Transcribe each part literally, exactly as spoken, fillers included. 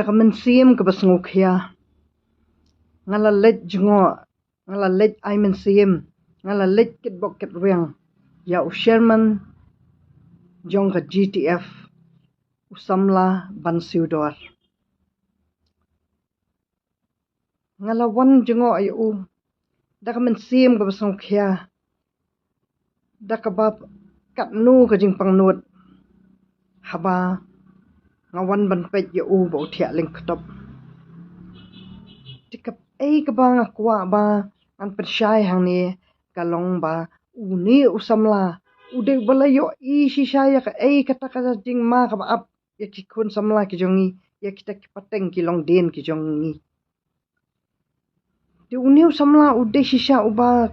Ka mynsiem kaba sngewkhia. Nga la leit jngoh, nga la leit ai mynsiem, nga la leit kitbok kitrwiang ïa u chairman jong ka G T F, u samla Bansiewdor. Nga la wan jngoh ïa u da ka mynsiem kaba sngewkhia, da kaba katno ka jingpangnud haba nga wan ban peit ïa u ba u thiah lyngkhuh. Te kaei kaba nga kwah ba ngan pynshai hangne ka long ba une u samla u dei ba la ïohi shisha ïa kaei kata ka jingma kaba ap ïa ki khun samla ki jong ngi, ïa kita ki pateng ki longdien ki jong ngi. Te une u samla u dei shisha uba,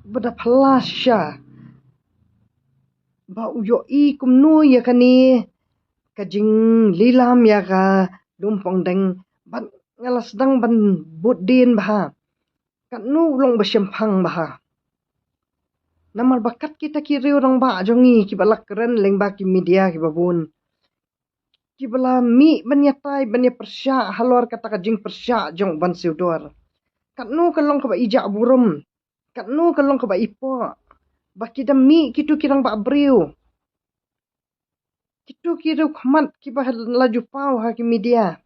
uba da phylla shisha ba u ïohi kumno ïa kane ka jinglilam ïa ka Lum Pongdeng. Bad nga la sdang ban bud dien bha katno u long ba shemphang bha. Namar ba kat kita ki riew rangbah jong ngi kiba la kren lyngba ki media kiba bun, kiba la mih ban ïatai ban ïapyrshah halor kata ka jingpyrshah jong u Bansiewdor. Katno ka long kaba ijak burom, katno ka long kaba ipoh ba ki da mih kito ki rangbah briew, kito ki riewkhmat kiba la ju paw ha ki media,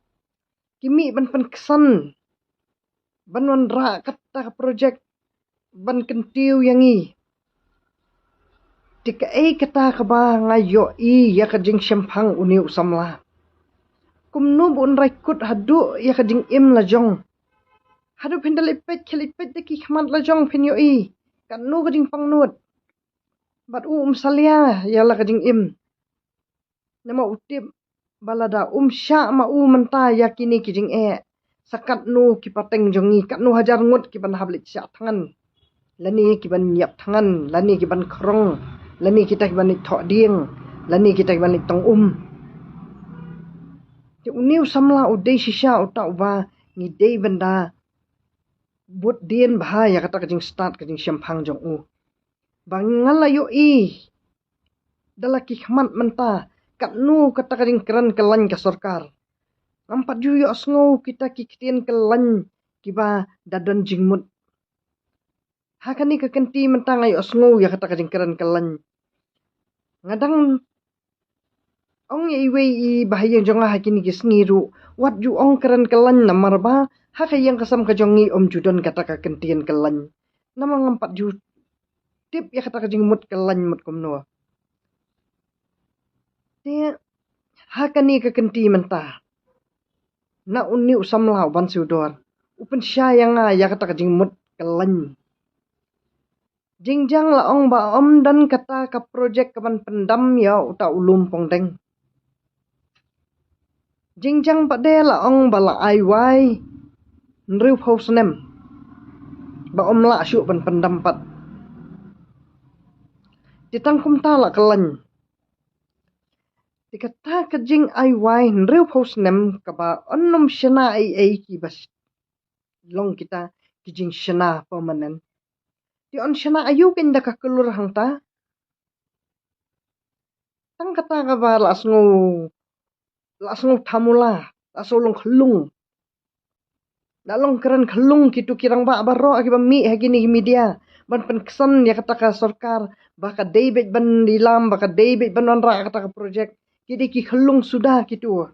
ki mih ban pynksan ban wanrah kata ka projek ban kyntiew ïa ngi. Te kaei kata kaba nga ïohi ïa ka jingshemphang une u samla. Kumno ba un rai kut haduh ïa ka jingim la jong. Haduh phin da leit peit, khie leit peit da ki khmat la jong phin ïohi katno ka jingpangnud. Bad u um salia ïa la ka jingim. Namar u tip ba lada um shah ma u mynta ïa kine ki jingeh, sa katno ki pateng jong ngi, katno hajar ngut ki ban hap leit shah thngan, lane ki ban ïap thngan, lane ki ban khrong, lane kita ki ban leit thoh dieng, lane kita ki ban leit tong um. Te une u samla u dei shisha uta uba ngi dei ban da bud dien bha ïa kata ka jingstad ka jingshemphang jong u. Ba nga la ïohi da la ki khmat mynta katno kata ka jingkren kyllain ka sorkar. Ngam pat ju ïohsngew kita ki ktien kyllain kiba da don jingmut. Ha kane ka kynti mynta nga ïohsngew ïa kata ka jingkren kyllain. Nga dang ong ïa iwei i bahaïing jong nga ha kine ki sngi ruh, wat ju ong kren kyllain namar ba ha ka ïing ka sem ka jong ngi um ju don kata ka kyntien kyllain. Namar ngam pat ju tip ïa kata ka jingmut kyllain mut kumno. Te ha kane ka kynti mynta, na une u samla u Bansiewdor u pynshai ïa nga ïa kata ka jingmut kyllain. Jingjang la ong ba ym don kata ka projek ka ban pyndam ïa uta u Lum Pongdeng. Jingjang pat de la ong ba la ai wai hynriewphew snem ba ym lah shuh ban pyndam pat. Te tang kumta la kyllain. Te kata ka jingai wai hynriewphew snem kaba yn ym shna ei ei kiba long kita ki jingshna permanent. Te yn shna aïu kein da ka klur hangta? Tang kata kaba la sngew, la sngew thamula, la sngew long khyllung. La long kren khyllung kito ki rangbah baroh kiba mih ha kine ki media ban pynksan ïa kata ka sorkar ba ka dei beit ban lilam, ba ka dei beit ban wanrah kata ka projek. Ki dei ki khyllung suda kito.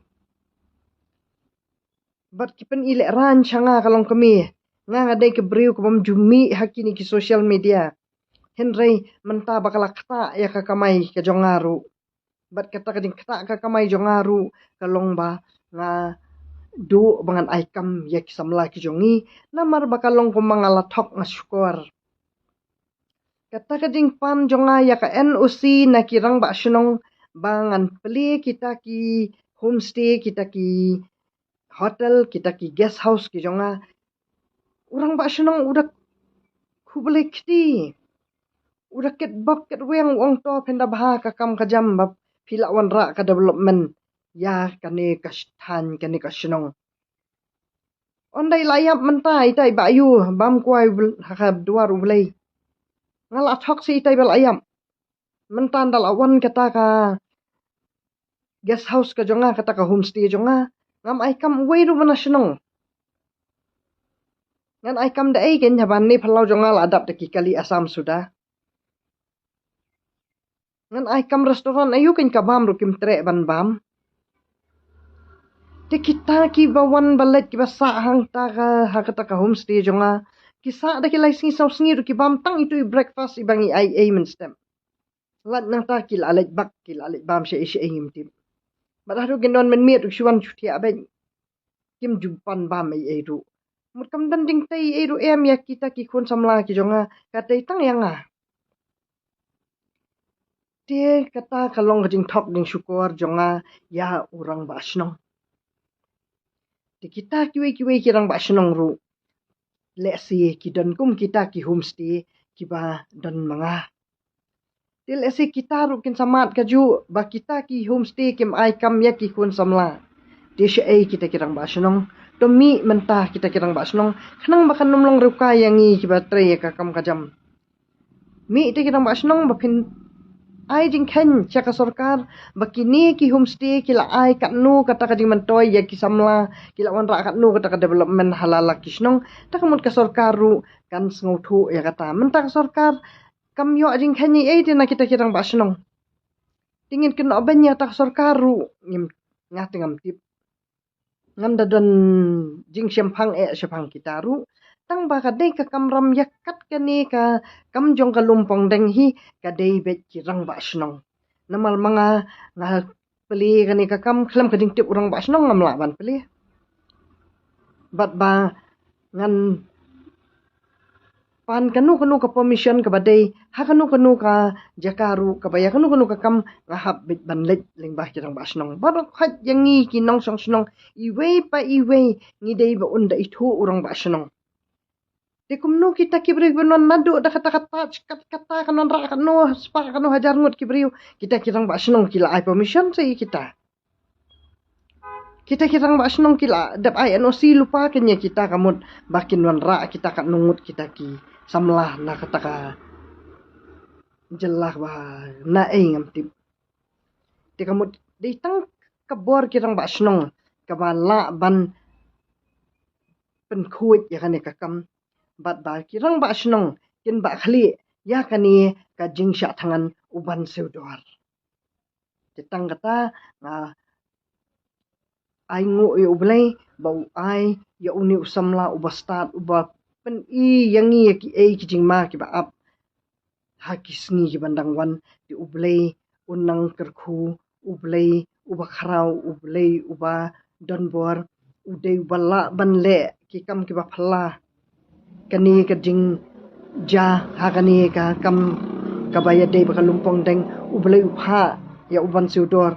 Bad ki pynïalehrain sha nga ka long kmie. Nga nga dei ka briew kaba ym ju mih ha kine ki social media. Hynrei mynta ba ka la ktah ïa ka kamai ka jong nga ruh. Bad kata ka jingktah ka kamai jong nga ruh ka long ba nga duh ba ngan ai kam ïa ki samla ki jong ngi. Namar ba ka long kumba nga la thok nga shukor. Kata ka jingpan jong nga ïa ka N O C na ki rangbah shnong ba ngan plie kita ki homestay, kita ki hotel, kita ki guest house ki jong nga. U rangbah shnong u da khublei kti. U da kitbok kitwiang, u ong to phin da bha ka kam ka jam ba phi la wanrah ka development ïa kane ka thaiñ, kane ka shnong. Ynda i la ïap mynta ita i Bah Ïew bam kwai ha ka duwar U Blei. Nga la thok seh ita i ba la ïap. Mynta ynda la wan kata ka guest house ka jong nga, kata ka homestay jong nga, Ngam ai kam uwei ruh ba na shnong. Ngan ai kam da ei kein haba ne phyllaw jong nga la dap da ki kali Assam suda. Ngan ai kam restaurant aïu kein ka bam ruh kim treh ban bam. Te kita kiba wan ba leit kiba sah hangta ka, ha kata ka homestay jong nga. Ki sah da ki lai sngi saw sngi ruh ki bam tang itu i breakfast iba ngi ai ei mynstep. Lait nangta ki la leit bak, ki la leit bam sha ei sha ei ngim tip. Bad haduh kin don mynmiet ruh shu wan shu thiah beit. Kim ju pan bam ei ei ruh. Mut kam don jingtei ei ruh em ïa kita ki khun samla ki jong nga, ka tei tang ïa nga. Te kata ka long ka jingthok jingshukor jong nga ïa u rangbah shnong. Te kita kiwei kiwei ki rangbah shnong ruh, lehse ki don kum kita ki homestay kiba don ma nga. Te lehse kita ruh kin sa mad kajuh ba kita ki homestay kim ai kam ïa ki khun samla. Te shaei kita ki rangbah shnong? To mih mynta kita ki rangbah shnong, khnang ba kan ym long riewkai ïa ngi kiba trei ïa ka kam ka jam. Mih te ki rangbah shnong ba phin ai jingkheiñ sha ka sorkar ba kine ki homestay ki la ai katno kata ka jingmyntoi ïa ki samla, ki la wanrah katno kata ka development ha la la ki shnong. Ta ka mut ka sorkar ruh kan sngewthuh ïa kata. Mynta ka sorkar kam ïoh jingkheiñ ei ei te na kita ki rangbah shnong. Te ngin kynnoh beiñ ïa kata ka sorkar ruh, ngim, nga te ngam tip. Ngam da don jingshemphang eh shaphang kita ruh. Tang ba ka dei ka kamram ïa kat kane ka kam jong ka Lumpong Deng hi, ka dei beit ki rangbah shnong. Namar ma nga, nga plie kane ka kam khlem ka jingtip u rangbah shnong ngam lah ban plie. Bad ba ngan pan kano kano ka permission kaba dei ha kano kano ka jaka ruh, kaba ïa kano kano ka kam, nga hap beit ban leit lyngba ki rangbah shnong. Bad ruh khot ïa ngi ki nongshong shnong iwei pa iwei, ngi dei ba un da ithuh u rangbah shnong. Te kumno kita ki briew kiba wan naduh da kata kata, kat kata kan wanrah katno spah katno hajar ngut ki briew, kita ki rangbah shnong ki la ai permission sa ïa kita? Kita ki rangbah shnong ki la dep ai N O C lypa kein ïa kita, ka mut ba kin wanrah kita katno ngut kita ki samla na kata ka jylla ba na ei ngam tip. Te ka mut dei tang ka bor ki rangbah shnong kaba lah ban pynkhuid ïa kane ka kam. Bad ba ki rangbah shnong kin bah khlieh ïa kane ka jingshah thngan u ban siew dor. Te tang kata nga ai nguh ïa U Blei ba u ai ïa une u samla uba stad, uba pyni ïa ngi ïa kiei ki jingma kiba ap ha ki sngi kiban dang wan. Te U Blei un nang kyrkhu, U Blei uba khraw, U Blei uba don bor, u dei uba lah ban leh ki kam kiba phylla. Kane ka jingjia ha kane ka kam kaba ïadei bad ka Lumpong Deng, U Blei u phah ïa u ban siew dor,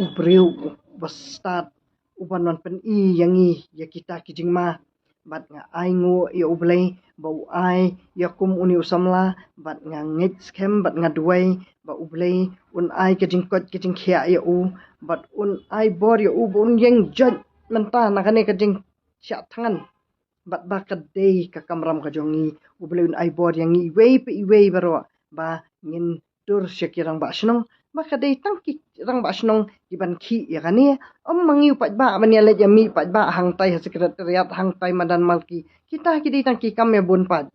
u briew uba stad, uban wan pyni ïa ngi ïa kita ki jingma. Bad nga ai nguh ïa U Blei ba u ai ïa kum une u samla, bad nga ngeit skhem bad nga duwai ba U Blei un ai ka jingkoit ka jingkhiah ïa u, bad un ai bor ïa u ba un ïeng joit mynta na kane ka jingshah thngan. Bad ba ka dei ka kamram ka jong ngi, U Blei un ai bor ïa ngi iwei pa iwei baroh ba ngin tur sha ki rangbah shnong. Ba ka dei tang ki rangbah shnong kiban khih ïa kane. Ym ma ngi u paidbah ban ïaleit ïamih paidbah hangtai ha secretariat, hangtai madan malki. Kita ki dei tang ki kam ïa bun paid.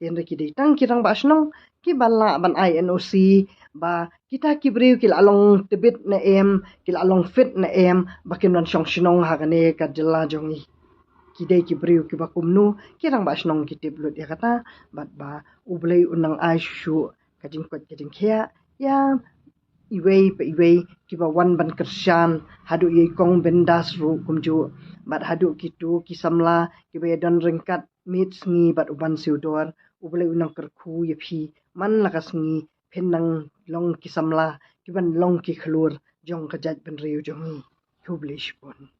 Hynrei ki dei tang ki rangbah shnong kiba lah ban ai N O C ba kita ki briew ki la long tbit ne em, ki la long fit ne em, ba kin wan shong shnong ha kane ka jylla jong ngi. Ki dei ki briew kiba kumno, ki rangbah shnong ki tip lut ïa kata. Bad ba U Blei un nang ai shuh shuh ka jingkoit ka jingkhiah ïa iwei pa iwei kiba wan ban kyrshan, haduh ïa i Kong Bindas ruh kumjuh, bad haduh kito ki samla kiba ïadon ryngkat miet sngi bad u ban siew dor. U Blei un nang kyrkhu ïa phi, man la ka sngi phin nang long ki samla kiban long ki khlur jong ka jaitbynriew jong ngi. Khublei shibun.